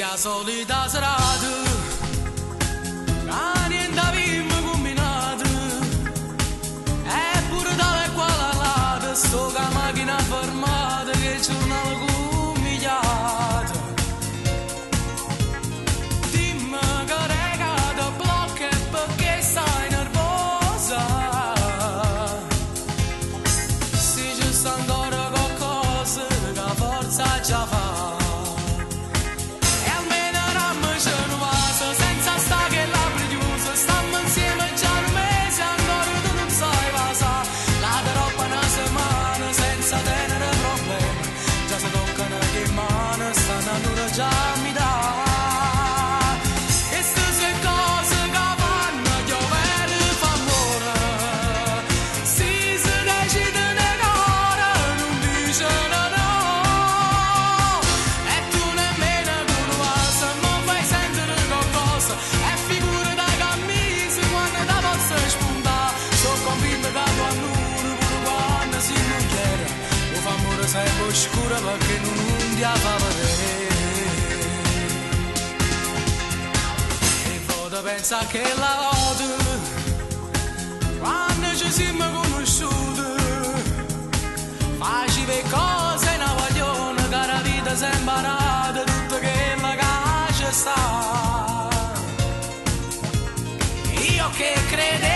Chesta è 'a solita serata, ca niente avimmo combinato. Eppure tale e quale all'ate, sto cu 'a machina fermata, che giornale cummigliato. Dimme che rega te blocca e pecché stai nervosa. Si ce sta ancora qualcosa ca forse aggia fa. E almeno dammece nu vaso senza sta chella chiusa. Stammo insieme già nu mese, ancora tu nun sai vasà. L'ata roba una settimana senza tenere problemi. Già si toccano che mano, stanno allora già a metà. E ste cose che fanno chiovere fa amore. Si si decide core, nun dicono no. E tu nemmeno con un vaso mi fai sentire qualcosa. E figura da camisa quando te posso spuntare. Sono convinto che tu a nulla pure quando si mugliera. O fa amore sempre oscura perché non ti fa vedere. E vado a pensare che la volta quando ci siamo conosciuti facevi cose una guaglione che la vita si è imparata tutto quello che ci sta. Io che credevo